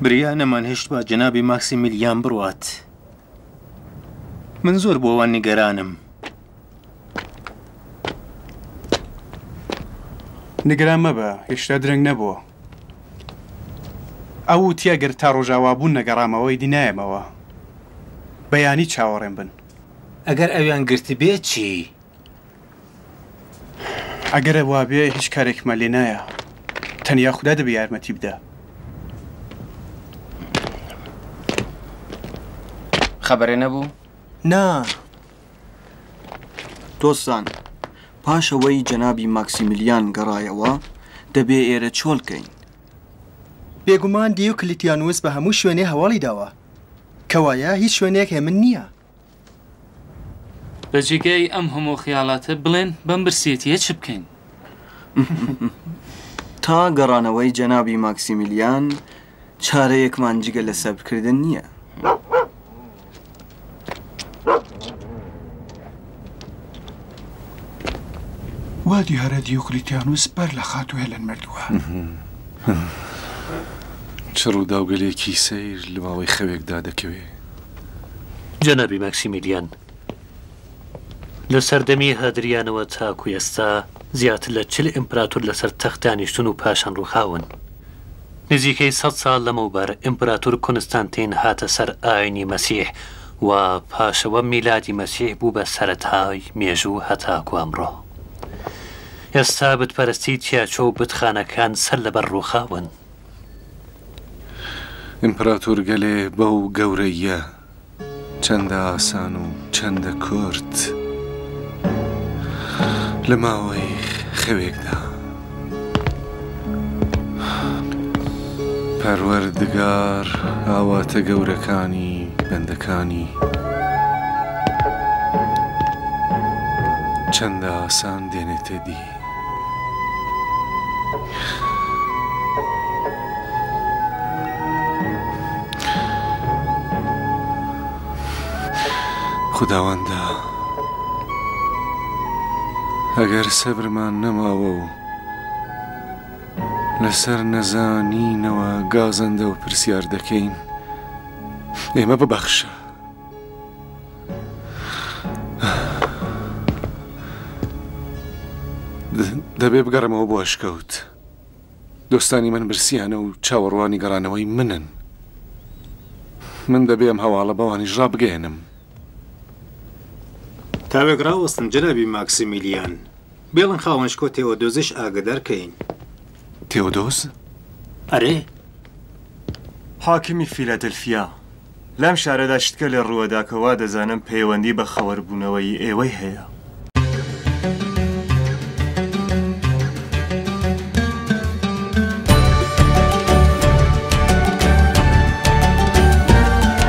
بریا نەمانهێشتبا جەنابی ماکسیمیلیان بڕوات. من زۆر بۆ ئەوان نیگەرانم. نیگەران مەبە، هێشتا درەنگ نەبووە. ئەو وتی ئەگەر تا ڕۆژاوابوون نەگەڕامەوە ئیدی نایەمەوە. بەیانی چاوەڕێم بن. ئەگەر ئەویان گرتبێ چی؟ ئەگەر وابێ هیچ کارێکمان لێ نایە. تەنیا خودا دەبێ یارمەتی بدا. خەبەرێ نەبوو؟ نا. دۆستان، پاش ئەوەی جەنابی ماکسیمیلیان گەڕایەوە، دەبێ ئێرە چۆل کەین. بێگومان دیوکلیتیانوس بە هەموو شوێنێ هەواڵی داوە. کەوایە هیچ شوێنێک هێمن نییە. بە جێگای ئەم هەموو خیاڵاتە بڵێن بەم برسێتییە چ بکەین؟ تا گەڕانەوەی جەنابی ماکسیمیلیان چارەیەکمان جگە لە سەبرکردن نییە. وا دیارە دیوکلیتیانوس بەر لە خاتوو هێلن مردووە. چ ڕووداوگەلێکی سەیر لە ماوەی خەوێکدا دەکەوێ. جەنابی ماکسیمیلیان، لە سەردەمی هادریانەوە تاکو ئێستا زیاتر لە 40 ئیمپراتور لەسەر تەخت دانیشتوون و پاشان ڕووخاون. نزیکەی سەد ساڵ لەمەوبەر ئیمپراتور کونستانتین هاتە سەر ئاینی مەسیح و پاشەوە میلادی مەسیح بوو بە سەرەتای مێژوو هەتاکو ئەمڕۆ. ئێستا بتپەرستی تیاچۆ و بتخانەکان سەر لەبەر ڕووخاون. ئیمپراتۆرگەلێ بەو گەورەییە چەندە ئاسان و چەندە کورت لە ماوەی خەوێکدا. پەروەردگار ئاواتە گەورەکانی بەندەکانی چەندە ئاسان دێنێتە دی. خوداوەندە ئەگەر سەبرمان نەماوە و لەسەر نەزانینەوە گازەندە و پرسیار دەکەین ئێمە ببەخشە. دەبێ بگەڕێمەوە بۆ ئەشکەوت. دۆستانی من برسیانە و چاوەڕوانی گەڕانەوەی منن. من دەبێ ئەم هەواڵە بەوانیش ڕابگەیەنم. تاوێک ڕاوەستن جەنابی ماکسیمیلیان. بێڵن خاوەنشکۆ تێئۆدۆزیش ئاگەدار کەین. تێئۆدۆز؟ ئەرێ. حاکمی فیلادلفیا، لەم شارەدا شتگەلێ ڕووەدا کە وا دەزانم پەیوەندی بە خەوەربوونەوەی ئێوەی هەیە.